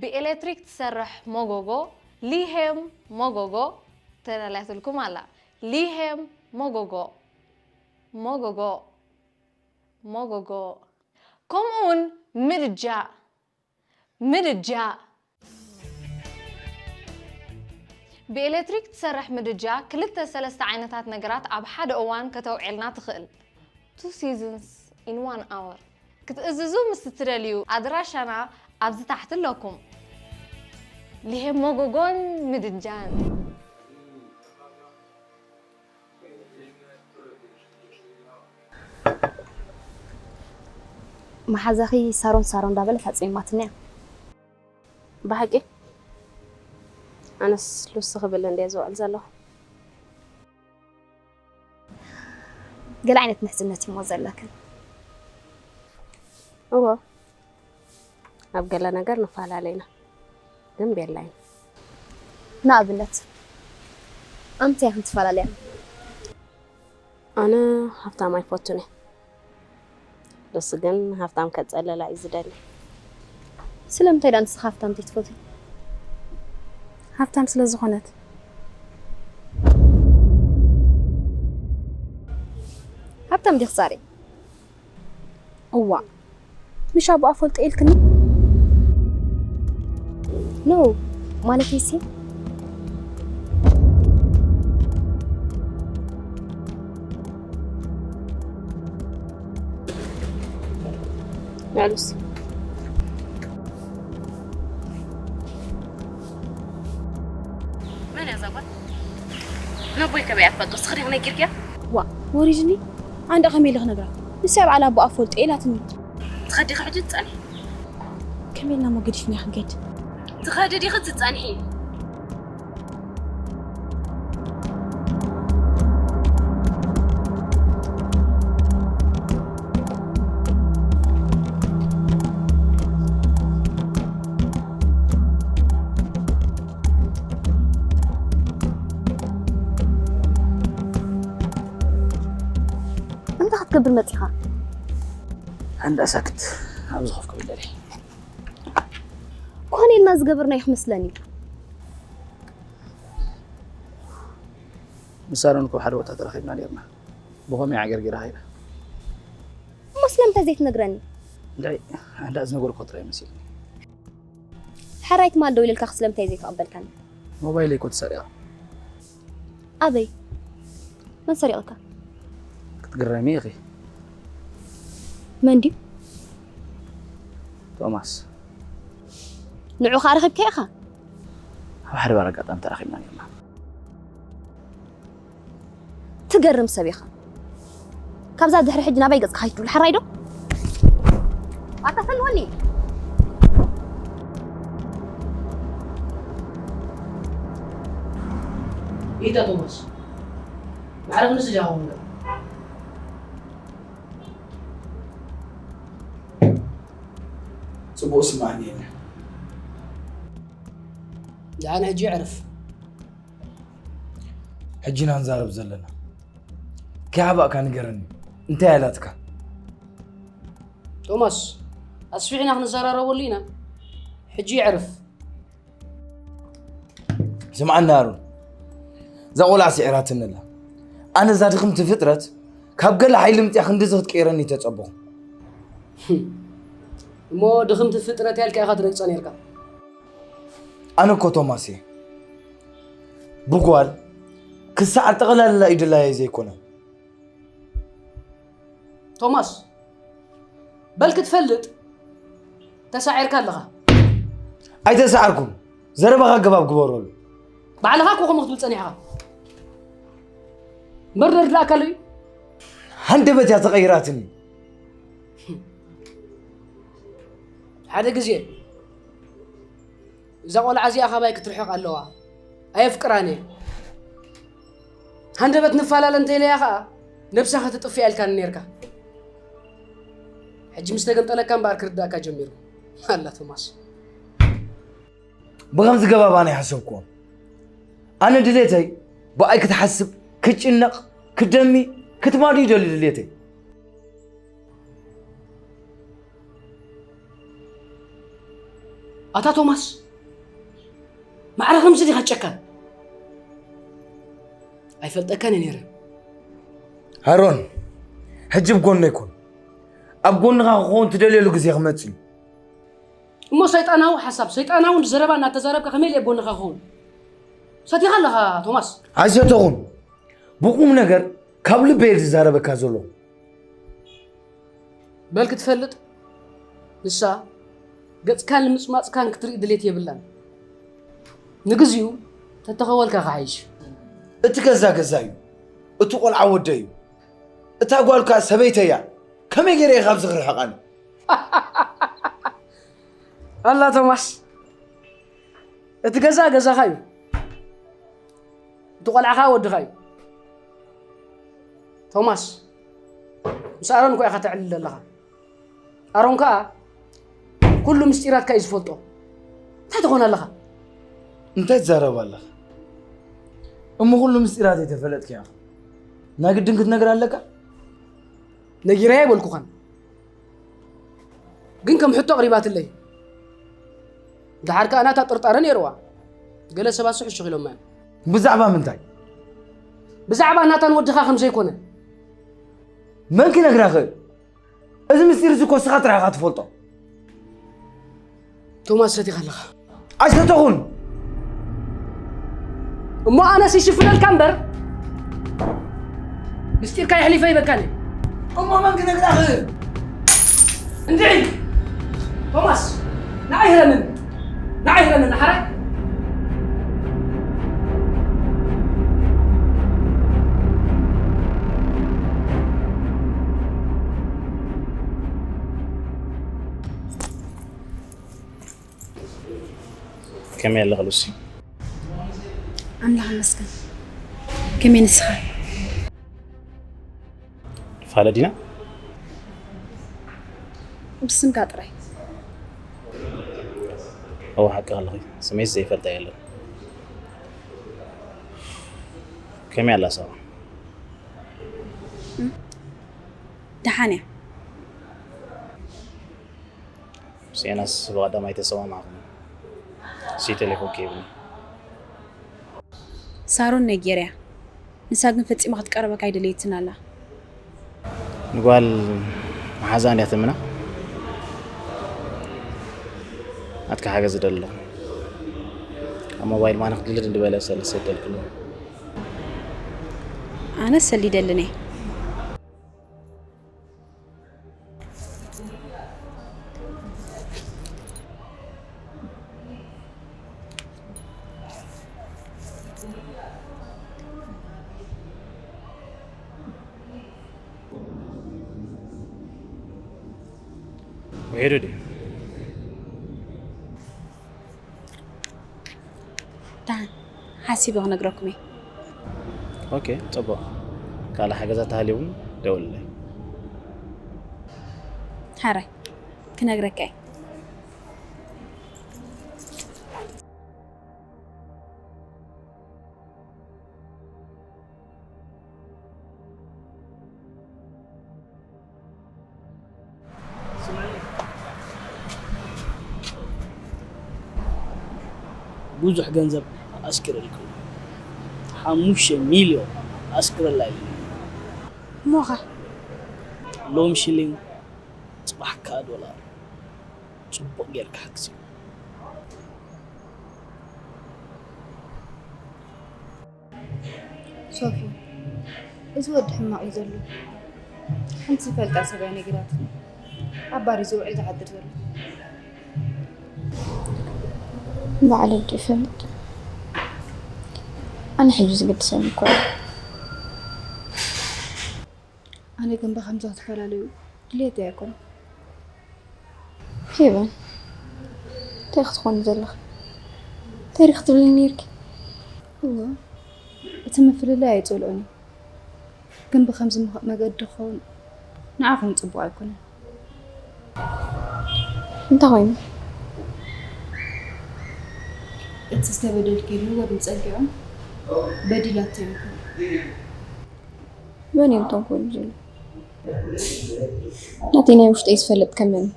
ብኤሌክትሪክ ትሰርሕ መጎጎ፣ ሊሄም መጎጎ፣ ተዳልያትልኩም ኣላ። ሊሄም መጎጎ፣ መጎጎ፣ መጎጎ፣ ከምኡ እውን ምድጃ፣ ምድጃ። ብኤሌክትሪክ ትሰርሕ ምድጃ ክልተ ሰለስተ ዓይነታት ነገራት ኣብ ሓደ እዋን ከተውዕልና ትኽእል። Two seasons in one hour። ክትእዝዙ ምስ እትደልዩ ኣድራሻና ኣብዚ ታሕቲ ኣለኩም። ሊሄም መጎጎን ምድጃን። መሓዛኺ ሳሮን ሳሮን እንዳበለት ኣጽሚማትና እያ። ብሓቂ ኣነስ ሉሲ ክብል እንድየ ዝውዕል ዘለኹ። ገለ ዓይነት ምሕዝነት እሞ ዘለክን። እዎ ኣብ ገለ ነገር ንፈላለ ኢና፣ ግን ቤላ ኢና። ንኣብነት ኣምንታይ ኢኹም ትፈላለያ? ኣነ ሃፍታም ኣይፈቱን እየ። ሉሲ ግን ሃፍታም ከጸልላ እዩ ዝደሊ። ስለምንታይ ደኣ ንስኺ ሃፍታም ዘይትፈትዊ? ሃፍታም ስለ ዝኾነት። ሃብታም ዲኺ ዛሬ? እዋእ፣ ምሽ ኣቦኣ ፈልጦ ኢልክኒ? ኖ፣ ማለተይሲ ንዕሉስ። መን እያ እዛ ጓል? ነቦይ ከበይ እያ ትፈልጦ? እስኺ ዲኺ ነጊርክያ? ዋእ፣ ወሪድኒ። ኣነ ደኣ ከመይ ኢለ ክነግራ? ንሳ እያ ባዕላ ኣቦኣ ፈልጦ ኢላትኒ። ትኸዲ ዲኺ ሕጂ ትጸንሒ? ከመይ ኢልና እሞ ገዲፍናያ ክንከይድ? ትኸዲ ዲኺ ትጸንሒ? እንታይ ክትገብር መጺኻ? ኣንዳ ሳክት ኣብዚ ኮፍ ክብል ደልየ። ኮነ ኢልና ዝገበርናዮ ክመስለኒ። ምስ ሳሮን እኮ ሓደ ቦታ ተራኺብና ነይርና። ብኸመይ ዓገርጊራ ኸይዳ? እሞ ስለምንታይ ዘይትነግረኒ? እንታይ ኣንዳ ዝነገርኩ ጥራይ መሲልኒ። ሕራይ ትማል ደዊለልካ ስለምንታይ ዘይተቐበልካኒ? ሞባይለይ እኮ ተሰሪቓ። ኣበይ? መን ሰሪቕካ? ክትግረሚ ኢኺ። መን ድዩ? ቶማስ። ንዑ ኸኣ ረኺብካዮ ኢኻ? ኣብ ሓደ ባር ኣጋጣሚ ተራኺብና ነርና። ትገርም ሰብ ኢኻ። ካብዛ ድሕሪ ሕጂ ናባይ ገጽካ ከይትድውል፣ ሓራይ ዶ? ኣታ ፈልወኒ። ኢታ ቶማስ፣ ማዕረ ክንስጃ ሆምለ። ጽቡቕ ስምዓኒ የለ። ደሓን ሕጂ ኣዕርፍ። ሕጂ ኢና ንዛረብ ዘለና። ከይሓባእካ ንገረኒ፣ እንታይ ኣላትካ? ቶማስ፣ ኣስፊሕና ክንዘራረበሉ ኢና። ሕጂ ይዕርፍ። ስምዓና ኣሮን፣ እዛ ቆልዓ ስዒራትኒ ኣላ። ኣነ እዛ ድኽምቲ ፍጥረት ካብ ገለ ሓይሊ ምፅያ ክንድዚ ክትቅይረኒ ተፀበኹ። እሞ ድኽምቲ ፍጥረት ያልካ ኢኻ ትረግፃ ነርካ። ኣነ እኮ ቶማስ እየ። ብጓል ክሰዓር ጠቕላላ እዩ ድላየ ዘይኮነ። ቶማስ፣ በል ክትፈልጥ ተሳዒርካ ኣለኻ። ኣይተሰዓርኩም። ዘረባኻ ኣገባብ ግበረሉ። ባዕልኻ እኮ ከምኡ ክትብል ጸኒሕኻ። እምበር ደርድኣካ ኣሎ እዩ። ሃንደበት እያ ተቐይራትኒ። ሓደ ግዜ እዛ ቆልዓ እዚኣ ካባይ ክትርሕቕ ኣለዋ። ኣየፍቅራን እየ። ሃንደበት ንፈላለ እንተኢለያ ኸኣ ነብሳ ከተጥፍእ ኢልካኒ ነርካ። ሕጂ ምስ ተገንጠለካ እምበኣር ክርዳእካ ጀሚሩ። ኣላ ቶማስ። ብኸምዚ ገባብ ኣነ ይሓሰብኩዎ። ኣነ ድሌተይ ብኣይ ክትሓስብ፣ ክትጭነቕ፣ ክትደሚ፣ ክትማዱ ይደሊ ድሌተይ። ኣታ ቶማስ፣ ማዕረ ከምዚ ዲኻ ጨካን? ኣይፈልጠካን እየ ነይረ። ኣሮን፣ ሕጂ ብጎነይ ኩን። ኣብ ጎንኻ ክኸውን ትደልየሉ ግዜ ክመጽእ እዩ። እሞ ሰይጣናዊ ሓሳብ፣ ሰይጣናዊ ዘረባ እናተዛረብካ ከመይ ኢለ ኣብ ጎንኻ ክኸውን? ሰቲኻ ኣለኻ ቶማስ። ኣይሰተኹን። ብቁም ነገር ካብ ልበይ እየ ዝዛረበካ ዘለኹ። በል ክትፈልጥ ንሳ ገጽካን ልምጽማጽካን ክትርኢ ድሌት የብላን። ንግዚኡ ተተኸወልካ ክሓይሽ። እቲ ገዛ ገዛ እዩ። እቲ ቆልዓ ወደይ እዩ። እታ ጓልካ ሰበይተይ እያ። ከመይ ገይረ እየ ካብዚ ክርሕቕ ኣነ? ኣላ ቶማስ፣ እቲ ገዛ ገዛኻ እዩ። እቲ ቆልዓ ኸኣ ወድኻ እዩ። ቶማስ፣ ምስ ኣሮን እኮ ኢኻ ተዕልል ኣለኻ። ኣሮን ከኣ ኩሉ ምስጢራትካ እዩ ዝፈልጦ። እንታይ ትኾን ኣለኻ? እንታይ ትዛረብ ኣለኻ? እሞ ኩሉ ምስጢራተይ ተፈለጥኪ ኢኻ። ናይ ግድን ክትነግር ኣለካ? ነጊረያ ኣይበልኩኻን። ግን ከም ሕቶ ኣቕሪባትለይ። ደሓር ከኣ ናታ ጥርጣረ ነይርዋ። ገለ ሰባት ስሕሽኽ ኢሎማ እዮም። ብዛዕባ ምንታይ? ብዛዕባ ናታን ወድኻ ከም ዘይኮነ። መን ክነግራ ኽእል? እዚ ምስጢር እዚ እኮ እስኻ ጥራሕ ኢኻ ትፈልጦ። ቶማስ ሰቲኻ ኣለኻ። ኣይሰተኹን። እሞ ኣነስ ይሽፍነልካ እምበር ምስጢርካ የሕሊፈ ይበካኒ። እሞ መን ክነግራ ክእል? እንድዒ ቶማስ ንዓይ ህረምን ንዓይ ህረምን ሓራይ። ከመይ ኣለኺ ሉሲ? ኣምላኽ ይመስገን። ከመይ ንስኻ? ንፋለጥ ዲና? ብስምካ ጥራይ። እወ ሓቂ ኣለኺ። ስመይስ ዘይፈልጣ የለን። ከመይ ኣላ ሳባ? ደሓን እያ። ምስ ኤናስ ብቐዳም ኣይተሰማማዕኩን። ሲ ቴሌፎን ከይብኒ። ሳሮን ነጊረያ። ንሳ ግን ፈጺማ ክትቀርበካ ኣይደለየትን ኣላ። ንጓል መሓዛ እንድያ ተምና። ናትካ ሓገዝ እደሊ ኣለኹ። ኣብ ሞባይል ማና ክድልድ እንድበለ ሰልሰ ይደልክሉ። ኣነ ሰሊደልኔ። ውሒዱ ድዩ? ደሓን ሓሲበ ክነግረኩም እየ። ኦኬ፣ ጽቡቕ። ካልእ ሓገዛት ተሃልዩ እውን ደውልለይ። ሓራይ ክነግረካ እየ። ብዙሕ ገንዘብ ኣስኪረልኩም። ሓሙሽተ ሚልዮን ኣስክረላ ኢለኒ። እሞኸ? ሎም ሽሊንግ፣ ጽባሕ ከኣ ዶላር። ጽቡቕ ጌርካ ሓግዝዮ። ሶፊ፣ እዚ ወዲ ሕማቕ እዩ ዘሎ። ሓንቲ ዝፈልጣ ሰብ እያ ነጊራትኒ። ኣብ ባር እዩ ዝውዕል ዝሓድር ዘሎ። ባዕለይ ድዩ ይፈልጥ? ኣነ ሕጂ ዝግድሰኒ እኮ እዩ። ኣነ ግን ብከምዚ ክትፈላለዩ ድሌት ኣይኮነ። ሄቨን፣ እንታይ ክትኾኒ ዘለኺ? እንታይ ዲኺ ክትብልኒ ነይርኪ? እወ፣ እቲ ምፍልላይ ኣይጸልኦን እዩ። ግን ብከምዚ መ- መገዲ ክኸውን ንዓኹም ጽቡቕ ኣይኮነን። እንታይ ኮይኑ? እቲ ዝተበደልክሉ ወዲ ጸጊዖም በዲላቶ ይኹን። መን እዮም እቶም ክብሉ ዘለዉ? ናተይ ናይ ውሽጠይ ዝፈልጥ ከመን እዩ?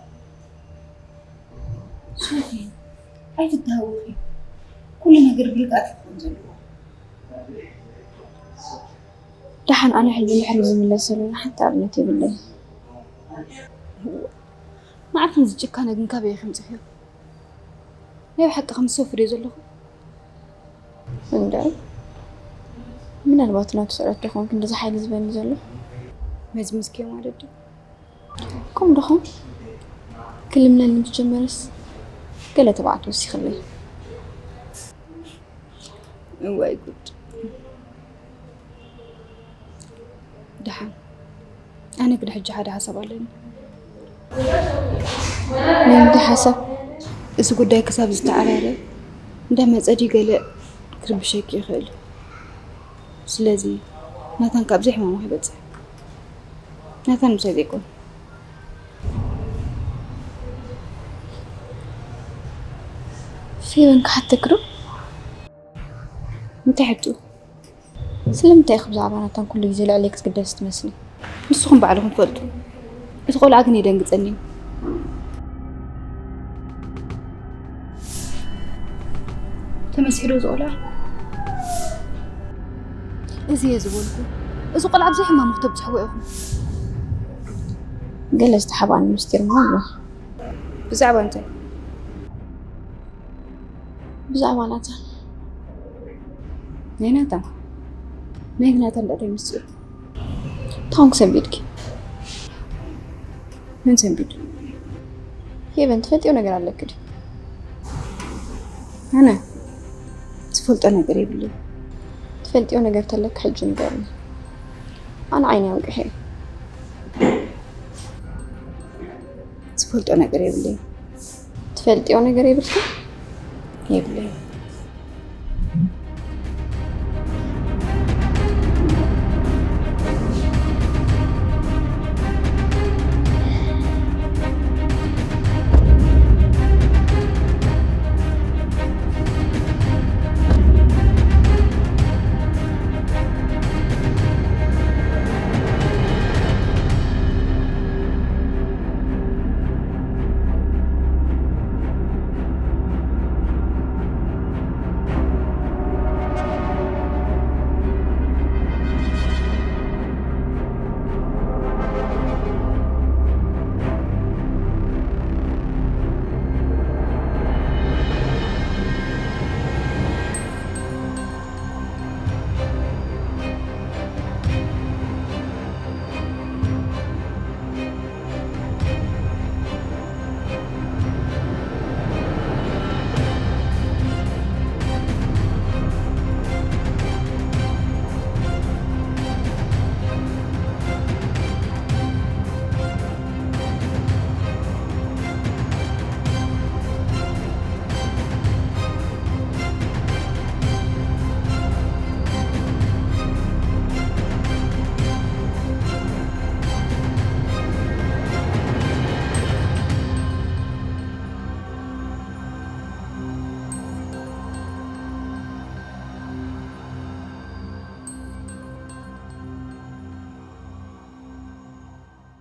ሶፊ፣ ኣይትተሃወኺ። ኩሉ ነገር ብርግኣት ክኸውን ዘለዎ። ደሓን ኣነ ሕጂ ድሕሪ ዝምለሰሉ ሓንቲ ኣብነት የብለይ። መዓት ከምዚ ጭካነ ግን ካበይ ኢኺ ኣምጺኽዮ? ናይ ብሓቂ ከም ሶፊ ድየ ዘለኹ? እንደ ምናልባት ናቱ ስዕረት ዶ ኾን ክንዲ ዝሓይሊ ዝበኒ ዘሎ? መዚ ምስኪዮ ማለት ድዩ? ከም ዶ ኾን ክልምነኒ ምስ ጀመረስ ገለ ተባዕት ወሲኽለይ። እዋይ ጉድ። ደሓን ኣነ ግን ሕጂ ሓደ ሓሳብ ኣለኒ። ናይ እንታይ ሓሳብ? እዚ ጉዳይ ክሳብ ዝተዓራረ እንዳመጸ ድዩ ገለ ክርብሸኪ ይኽእል እዩ። ስለዚ ናታን ካብዚ ሕማሙ ከይበጽሕ ናታን ምሳይ ዘይኮን ፌቨን ክሓተክ ዶ? እንታይ ሕቱ? ስለምንታይ ኢኺ ብዛዕባ ናታን ኩሉ ግዜ ልዕለይ ክትግደስ ትመስሊ? ንስኹም ባዕልኹም ትፈልጡ። እቲ ቆልዓ ግን የደንግጸኒ እዩ። ተመሲሕዶ እዚ ቆልዓ? እዚ እየ ዝበልኩ። እዚ ቆልዓ ብዙሕ ሕማም ክተብፅሕዎ ኢኹም። ገለ ዝተሓባእኒ ምስጢር ሞ ኣሎ። ብዛዕባ እንታይ? ብዛዕባ ናታን። ናይ ናታን? ናይ ናታን ዳእታይ ምስጢር? ታውን ክሰንቢድኪ? መን ሰንቢዱ? ሄቨን ትፈልጥዮ ነገር ኣለኪ ድዩ? ኣነ ዝፈልጦ ነገር የብለይ። ትፈልጥዮ ነገር ተለኪ ሕጂ ንገርኒ። ኣነ ዓይኒ ኣንቅሐ። ዝፈልጦ ነገር የብለይ። ትፈልጥዮ ነገር የብልኪ? የብለይ።